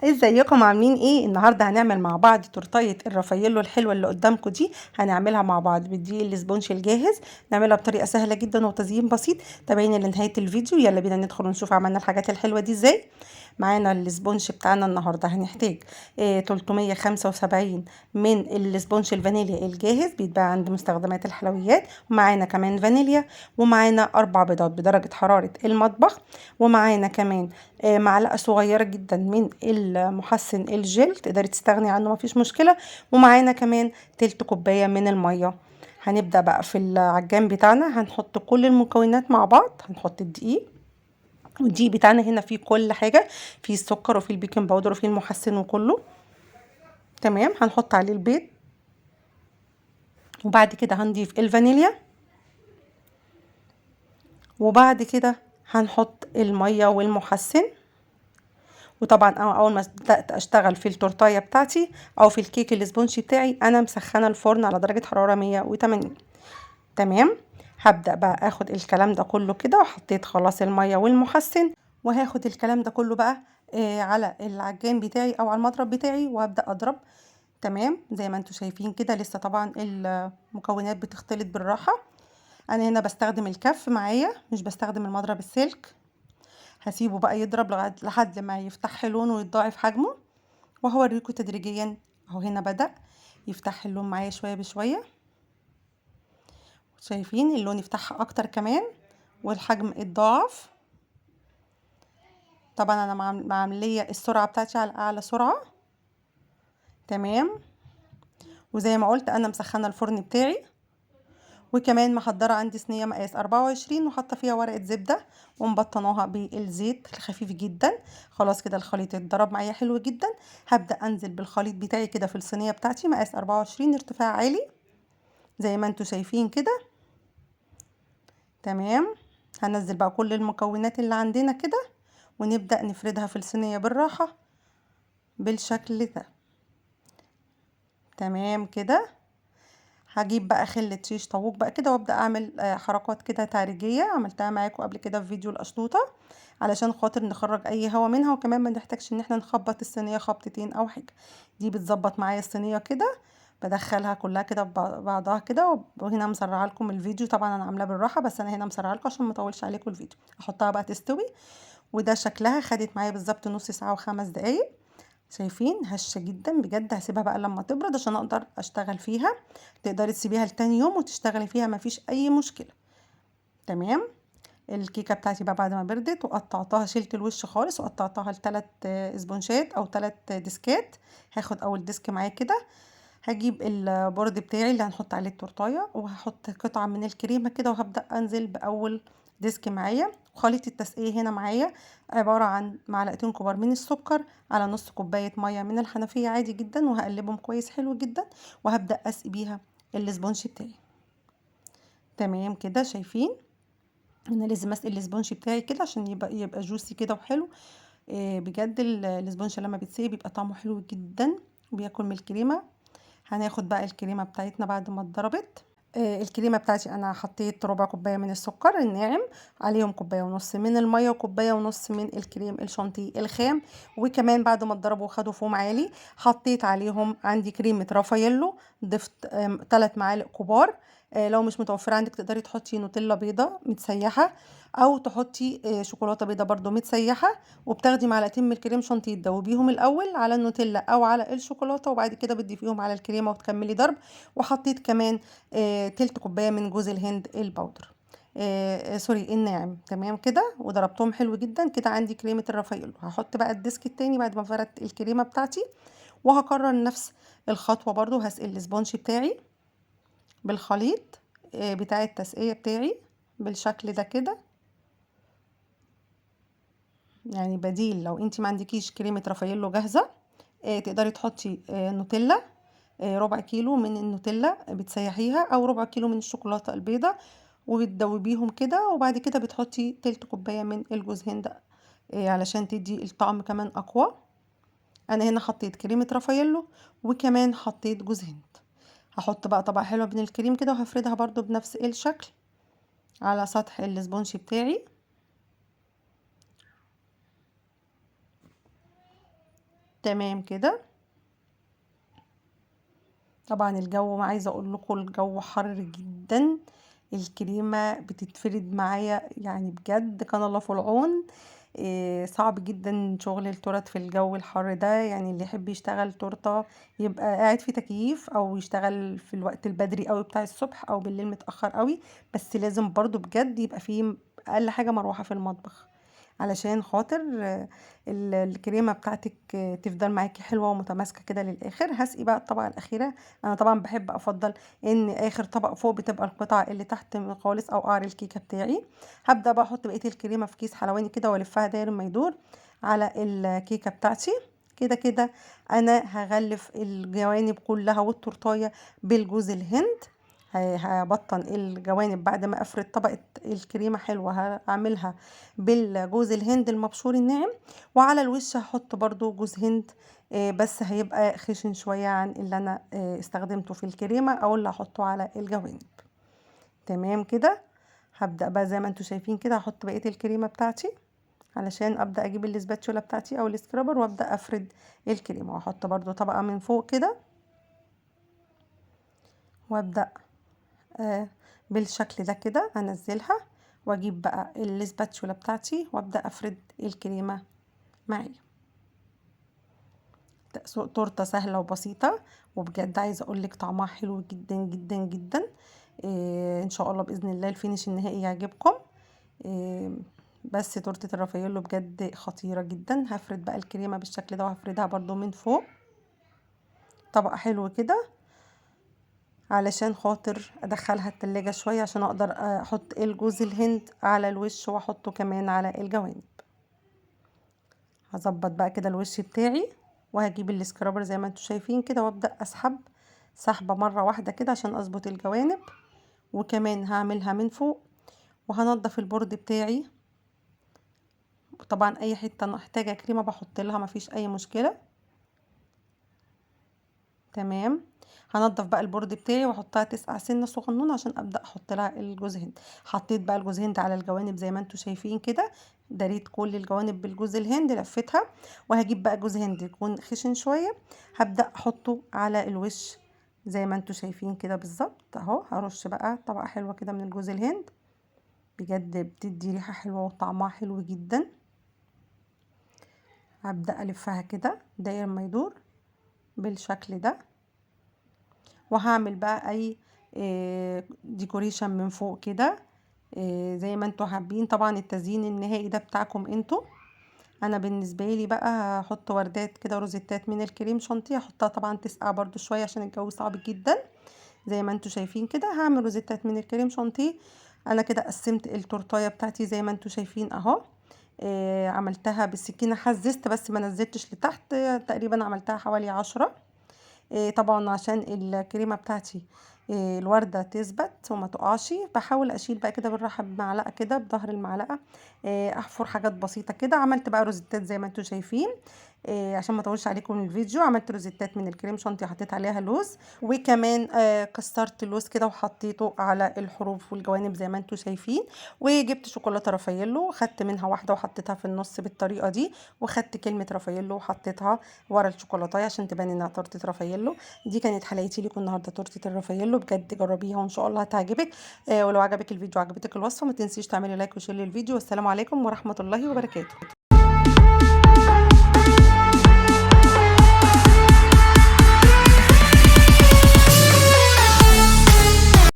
ازيكم عاملين ايه؟ النهارده هنعمل مع بعض تورتايه الرافاييلو الحلوة اللي قدامكم دي. هنعملها مع بعض بالدقيق ال sponge الجاهز، نعملها بطريقة سهلة جدا وتزيين بسيط. تابعيني لنهاية الفيديو، يلا بينا ندخل ونشوف عملنا الحاجات الحلوة دي ازاي. معانا ال sponge بتاعنا النهارده هنحتاج 375 من ال sponge الفانيليا الجاهز، بيتباع عند مستخدمات الحلويات. ومعانا كمان فانيليا، ومعانا 4 بيضات بدرجة حرارة المطبخ، ومعانا كمان معلقه صغيرة جدا من المحسن الجل، تقدري تستغني عنه مفيش مشكلة. ومعانا كمان تلت كوباية من المية. هنبدا بقى في العجان بتاعنا، هنحط كل المكونات مع بعض. هنحط الدقيق، والدقيق بتاعنا هنا فيه كل حاجة، فيه السكر وفيه ال baking powder وفيه المحسن وكله تمام. هنحط عليه البيض، وبعد كده هنضيف الفانيليا، وبعد كده هنحط المية والمحسن. وطبعا انا اول ما بدات اشتغل في التورتايه بتاعتي او في الكيك ال sponge بتاعي، انا مسخنه الفرن على درجه حرارة 180. تمام. هبدا بقى اخد الكلام ده كله كده، وحطيت خلاص المية والمحسن، وهاخد الكلام ده كله بقى على العجان بتاعي او على المضرب بتاعي، وهبدا اضرب. تمام، زي ما انتم شايفين كده لسه طبعا المكونات بتختلط بالراحة. انا هنا بستخدم الكف معايا، مش بستخدم المضرب السلك. هسيبه بقى يضرب لحد ما يفتح لونه ويتضاعف حجمه، وهوريكم تدريجيا. اهو هنا بدأ يفتح اللون معايا شوية بشوية، شايفين اللون يفتح اكتر كمان والحجم اتضاعف. طبعا انا عامليه السرعة بتاعتي على اعلى سرعة. تمام. وزي ما قلت انا مسخنه الفرن بتاعي، وكمان محضرة عندي صينية مقاس 24 وحاطه فيها ورقة زبدة ومبطناها بالزيت الخفيف جدا. خلاص كده الخليط اتضرب معايا حلو جدا. هبدا انزل بالخليط بتاعي كده في الصينية بتاعتي مقاس 24 ارتفاع عالي زي ما انتم شايفين كده. تمام. هنزل بقى كل المكونات اللي عندنا كده، ونبدا نفردها في الصينية بالراحة بالشكل ده. تمام كده. هجيب بقى خلة شيش طاووق بقى كده، وابدا اعمل حركات كده تعريجيه، عملتها معاكم قبل كده في فيديو القشطوطه، علشان خاطر نخرج اي هوا منها، وكمان ما نحتاجش ان احنا نخبط الصينية خبطتين او حاجة. دي بتظبط معايا الصينية كده، بدخلها كلها كده بعضها كده. وهنا مسرعة لكم الفيديو، طبعا انا عاملاه بالراحة، بس انا هنا مسرعة لكم عشان ما اطولش عليكم الفيديو. احطها بقى تستوي، وده شكلها. خدت معايا بالظبط نص ساعة وخمس دقايق. شايفين هشه جدا بجد. هسيبها بقى لما تبرد عشان اقدر اشتغل فيها. تقدري تسيبيها لتاني يوم وتشتغلي فيها، مفيش اي مشكلة. تمام. الكيكه بتاعتي بقى بعد ما بردت وقطعتها، شلت الوش خالص وقطعتها لثلاث اسبونشات او 3 ديسكات. هاخد اول disc معايا كده، هجيب ال board بتاعي اللي هنحط عليه التورتايه، وهحط قطعه من الكريمة كده، وهبدا انزل باول disc معايا. وخليط التسقيه هنا معايا عبارة عن معلقتين كبار من السكر على نص كوباية مية من الحنفية عادي جدا، وهقلبهم كويس حلو جدا، وهبدا اسقي بيها ال sponge بتاعي. تمام كده. شايفين انا لازم اسقي ال sponge بتاعي كده عشان يبقى juicy كده وحلو. بجد ال sponge لما بيتسقي بيبقى طعمه حلو جدا، وبياكل من الكريمة. هناخد بقى الكريمة بتاعتنا بعد ما اتضربت. الكريمة بتاعتي انا حطيت ربع كوباية من السكر الناعم، عليهم كوباية ونص من المية، وكوبايه ونص من الكريم الشانتيه الخام. وكمان بعد ما اتضربوا وخدوا فوم عالي، حطيت عليهم عندي كريمة رافاييلو، ضفت 3 معالق كبار. لو مش متوفرة عندك تقدري تحطي نوتيلا بيضة متسيحه، او تحطي شوكولاتة بيضة برضو متسيحه، وبتاخدي معلقتين من الكريم شانتيه تدوبيهم الاول على النوتيلا او على الشوكولاتة، وبعد كده بتضيفيهم على الكريمة وتكملي ضرب. وحطيت كمان تلت كوباية من جوز الهند ال powder، sorry الناعم. تمام كده. وضربتهم حلو جدا كده. عندي كريمة الرافاييلو. هحط بقى ال disc التاني بعد ما فردت الكريمة بتاعتي، وهكرر نفس الخطوة برضو. هسقي ال sponge بتاعي بالخليط بتاع التسقيه بتاعي بالشكل ده كده. يعني بديل لو انتي ما عندكيش كريمة رافاييلو جاهزة، تقدري تحطي نوتيلا، ربع كيلو من النوتيلا بتسيحيها، او ربع كيلو من الشوكولاتة البيضاء، وبتدوبيهم كده، وبعد كده بتحطي تلت كوباية من الجوز هند، علشان تدي الطعم كمان اقوى. انا هنا حطيت كريمة رافاييلو وكمان حطيت جوز هند. هحط بقى طبقه حلوة من الكريم كده، وهفردها برضو بنفس الشكل على سطح ال sponge بتاعي. تمام كده. طبعا الجو، ما عايزه اقول لكم الجو حر جدا، الكريمة بتتفرد معايا يعني بجد كان الله في العون. صعب جدا شغل التورت في الجو الحر ده، يعني اللي يحب يشتغل تورته يبقى قاعد في تكييف، او يشتغل في الوقت البدري قوي بتاع الصبح، او بالليل متاخر قوي، بس لازم برضو بجد يبقى فيه اقل حاجة مروحة في المطبخ علشان خاطر الكريمة بتاعتك تفضل معاكي حلوة ومتماسكه كده للاخر. هسقي بقى الطبقة الاخيرة. انا طبعا بحب افضل ان اخر طبق فوق بتبقى القطعة اللي تحت خالص او قعر الكيكه بتاعي. هبدا بقى احط بقية الكريمة في كيس حلواني كده والفها داير ما يدور على الكيكه بتاعتي كده كده. انا هغلف الجوانب كلها والتورتايه بالجوز الهند. هبطن الجوانب بعد ما افرد طبقه الكريمة حلوة، هعملها بالجوز الهند المبشور الناعم، وعلى الوش هحط برضو جوز هند، بس هيبقى خشن شوية عن اللي انا استخدمته في الكريمة او اللي هحطه على الجوانب. تمام كده. هبدا بقى زي ما انتم شايفين كده هحط بقية الكريمة بتاعتي علشان ابدا اجيب ال spatula بتاعتي او ال scraper وابدا افرد الكريمة، واحط برضو طبقه من فوق كده، وابدا بالشكل ده كده انزلها، واجيب بقى ال spatula بتاعتي وابدا افرد الكريمة معايا. تورته سهلة وبسيطة، وبجد عايزه اقول لك طعمها حلو جدا جدا جدا. ان شاء الله باذن الله ال finish النهائي يعجبكم. بس تورته الرافاييلو بجد خطيرة جدا. هفرد بقى الكريمة بالشكل ده، وهفردها برضو من فوق طبقه حلوة كده علشان خاطر ادخلها التلاجة شوية عشان اقدر احط الجوز الهند على الوش واحطه كمان على الجوانب. هظبط بقى كده الوش بتاعي، وهجيب ال scraper زي ما انتم شايفين كده وابدأ اسحب سحبة مرة واحدة كده عشان اظبط الجوانب، وكمان هعملها من فوق. وهنضف ال board بتاعي، طبعا اي حتة محتاجة كريمة بحط لها مفيش اي مشكلة. تمام. هنضف بقى ال board بتاعي واحطها تسقع سنة صغنونه عشان ابدا احط لها الجوز هند. حطيت بقى الجوز هند على الجوانب زي ما انتم شايفين كده، دريت كل الجوانب بالجوز الهند لفتها. وهجيب بقى جوز هند يكون خشن شوية، هبدا احطه على الوش زي ما انتم شايفين كده بالظبط اهو. هرش بقى طبقه حلوة كده من الجوز الهند، بجد بتدي ريحه حلوة وطعمها حلو جدا. هبدا الفها كده داير ما يدور بالشكل ده، وهعمل بقى اي decoration من فوق كده زي ما انتوا حابين. طبعا التزيين النهائي ده بتاعكم انتوا. انا بالنسبة لي بقى هحط وردات كده روزيتات من الكريم شانتيه، هحطها طبعا تسقع برضو شوية عشان الجو صعب جدا زي ما انتوا شايفين كده. هعمل روزيتات من الكريم شانتيه. انا كده قسمت التورتايه بتاعتي زي ما انتوا شايفين اهو. عملتها بالسكينة، حززت بس ما نزلتش لتحت، تقريبا عملتها حوالي 10. طبعا عشان الكريمة بتاعتي الورده تثبت وما تقعش، بحاول اشيل بقى كده بالراحة بمعلقه كده بظهر المعلقة، احفر حاجات بسيطة كده. عملت بقى روزيتات زي ما انتم شايفين، عشان ما اطولش عليكم الفيديو. عملت روزيتات من الكريم شانتيه حطيت عليها لوز، وكمان كسرت اللوز كده وحطيته على الحروف والجوانب زي ما انتم شايفين. وجبت شوكولاتة رافاييلو، خدت منها واحدة وحطيتها في النص بالطريقة دي، وخدت كلمة رافاييلو وحطيتها ورا الشوكولاتة عشان تبان انها تورته رافاييلو. دي كانت حلقتي ليكم النهارده، تورته الرافاييلو. بجد جربيها وان شاء الله هتعجبك. ولو عجبك الفيديو وعجبتك الوصفة ما تنسيش تعملي like و share للفيديو. والسلام عليكم ورحمة الله وبركاته.